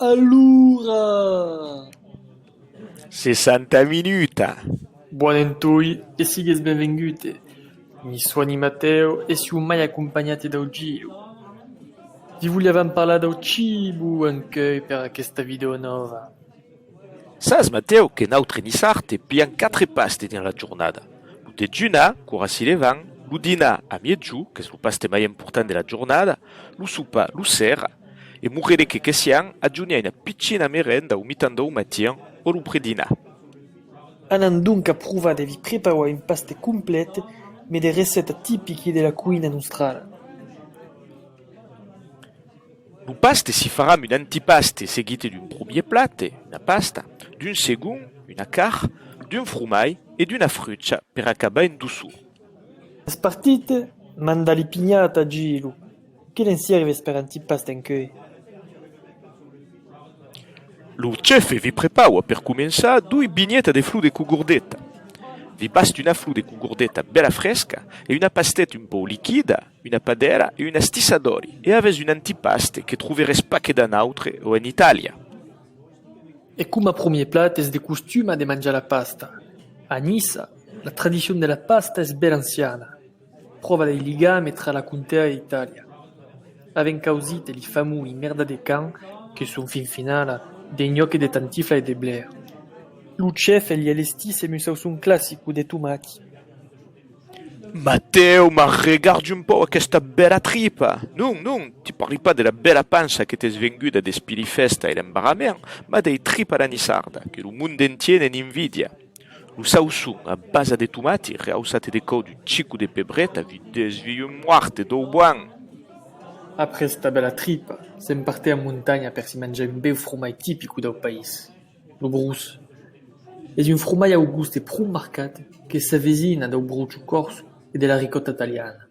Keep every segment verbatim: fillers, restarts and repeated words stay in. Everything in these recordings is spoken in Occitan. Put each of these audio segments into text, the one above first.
Alora! Sessanta minuta! Bon entorn e sigues benvengut. Mi soni Matèu e siu mai acompanhat dau Gilu. Vi voliavam parlar dau cibo encuei per aquesta vidèo nòva. Sas, Matèu, que nautres niçards pilham quatre pastes dins la jornada. Lo dejunar, quora si levam, lo dinar a miègjorn, qu'es lo paste mai important de la jornada, lo sopar lo ser, e morrelets que que siam, ajornar una pichina merenda au mitan dau matin o lo predinar. Anam donc aprovar de vi preparar un paste complet, mes de recèptas tipicas de la coïna nostrala. Lo paste si faram un antipaste seguit d'un promier plat, una pasta, d'un segond, una carn, d'un fromai e d'una frucha per acabar en doçor. Es partit, manda li pinhata, Gilu. Que ne'n sierves per antipaste encuei? Lo chef vi prepaua per començar doi vinhetas de flor de cogordeta. Vi basta una flor de cogordeta bèla fresca e una pasteta un pauc liquida, una padèla e un estissadòri e avètz un antipaste que troveretz pas que dab nautres o en Itàlia. E coma promier plat es de costuma de manjar la pasta. A Niça, la tradicion de la pasta es bèla anciana. Pròva dei ligames tra la Contea e Itàlia. Avèm causit li famoi merda de can, que son fin finala de gnòc de tantifla e de blea. Lo chef li alestís em'un sauçon classico de tomati. Matèu, ma regardi un pauc aquesta bèla tripa! Non, non, ti parli pas de la bèla pança que t'es venguda despí li fèstas e l'embarrament, ma dei tripas a la niçarda, que lo mond entier ne'n invidia. Lo sauçon a basa de tomati reauçat de còup d'un chico de pebreta vi desvia un muòrt dau bon! Après esta bèla tripa, se'n partèt a montanha per si manjar un bèu fromai tipico dau país, lo brós. Es un fromai au goste pro marcat que s'avesina dau brocho còrso e de la ricòta taliana.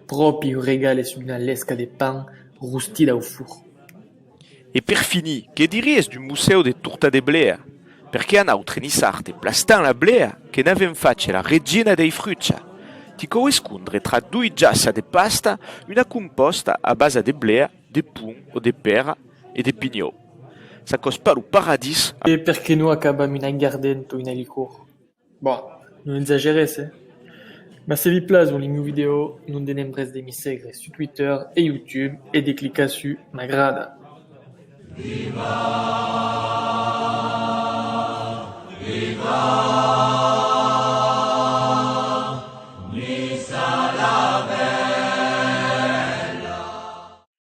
Pròpi un regal es una lesca de pan rostida au forn. E per finir, que diries d'un mocèu de torta de blea? Perque a nautres niçards plastam la blea que n'avèm fach la regina dei frucha. Ti cau escondre tra doi jaças de pasta una compòsta a basa de blea, de pom o de pèra e de pinhòu. S'aquò's pas lo paradís. E perqué non acabam una aiguardenta o una licor? Bon, non exageretz, eh? Ma se vi plason li mieu vidèo, non denembrètz de mi segre sus Twitter e YouTube e de clicar sus m'agrada.